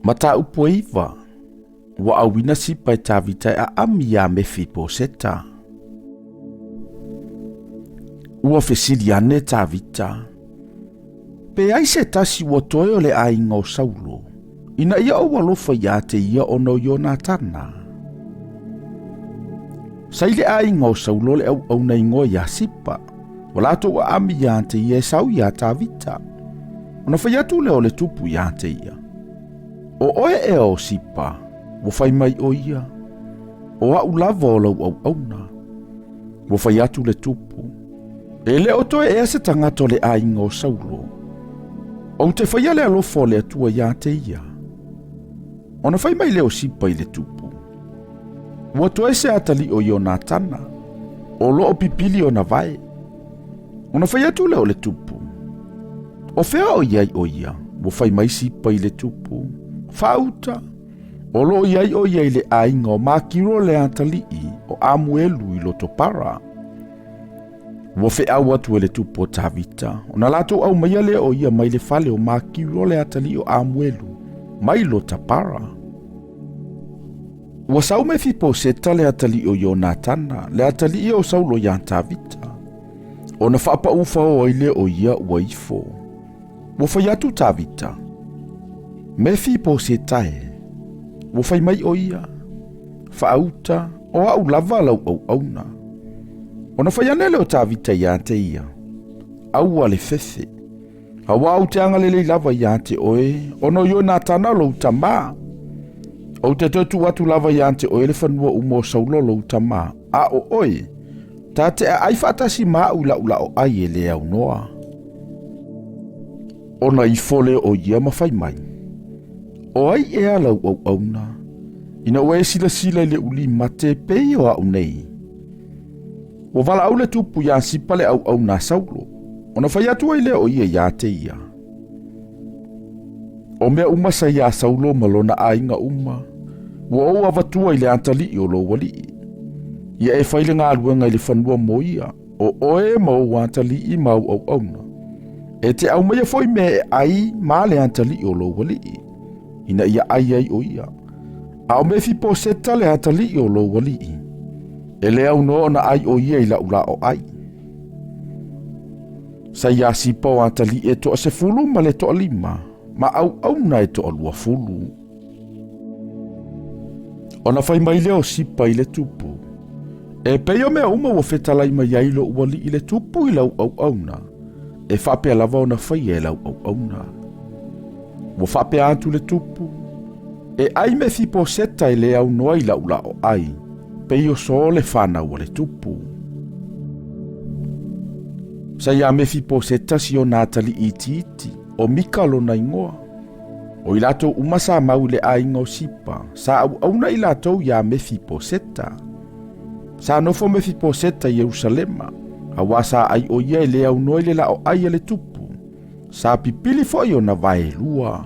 Mataupu e 9, ua auina Sipa e Tavita e aami iā Mefiposeta. Ua fesili ane Tavita, Pe ai se tasi ua toe o le aiga o Saulo, ina ia ou alofa iā te ia ona o Ionatana? Sa i le aiga o Saulo le auauna igoa iā Sipa, ua latou aami iā te ia e sau iā Tavita. Ona fai atu lea o le tupu iā te ia, O oe ea o Sipa? Ua fai mai ʻo ia, O aʻu lava o lau auauna. Ua fai atu le tupu, E le o toe ea se tagata o le aiga o Saulo. Ou te faia le alofa o le Atua iā te ia. Ona fai mai lea o Sipa i le tupu, Ua toe se atalii o Ionatana, o lo o pipili ona vae. Ona fai atu lea o le tupu, O fea o i ai ʻo ia? Ua fai mai Sipa i le tupu, Faauta, o lo o i ai ʻo ia i le aiga o Makiro le atalii o Amuelu i Lotopara. Ua feʻau atu e le tupu o Tavita, ona latou aumaia lea o ia mai le fale o Makiro le atalii o Amuelu, mai Lotapara. Ua sau Mefiposeta le atalii o Ionatana, le atalii o Saulo iā Tavita. Ona faapaʻu fao ai lea o ia ua ifo. Ua fai atu Tavita, Mefiposeta e. Ua fai mai ʻo ia, Faauta, o aʻu lava lau auauna. Ona fai ane lea o Tavita iā te ia, Aua le fefe. Auā ou te agalelei lava iā te oe, ona o Ionatana lou tamā. Ou te toe tuu atu lava iā te oe le fanua uma o Saulo lou tamā, a o oe, ta te aai faatasi ma aʻu i laʻu laoʻai e le aunoa. Ona ifo lea o ia ma fai mai, O ai ea lau auauna, ina ua e silasila i le uli mate e pei o aʻu nei? Ua valaau le tupu iā Sipa le auauna a Saulo, ona fai atu ai lea o ia iā te ia. O mea uma sa iā Saulo ma lona aiga uma, ua ou avatua i le atalii o lou alii. Ia e fai le galuega i le fanua mo ia, o oe ma ou atalii ma au auauna. E te aumaia foi mea e ai ma le atalii o lou alii, ina ia ai ai o ia. A o Mefiposeta le atalii o lou alii, e le aunoa ona ai o ia i lau laoai. Sa iā Sipa o atalii e toasefulu ma le toalima, ma auauna e toaluafulu. Ona fai mai lea o Sipa i le tupu, E pei o mea uma ua fetalai mai ai lou alii le tupu i lau auauna, e faapea lava ona faia e lau auauna. Ua faapea atu le tupu, E ai Mefiposeta e le aunoa i lau laoai, pei o so le fanau a le tupu. Sa iā Mefiposeta si ona atalii itiiti, o Mika lona igoa. O i latou uma sa mau i le aiga o Sipa, sa auauna i latou iā Mefiposeta. Sa nofo Mefiposeta i Ierusalema, auā sa ai o ia e le aunoa i le laoai a le tupu. Sa pipili foi ona vae lua.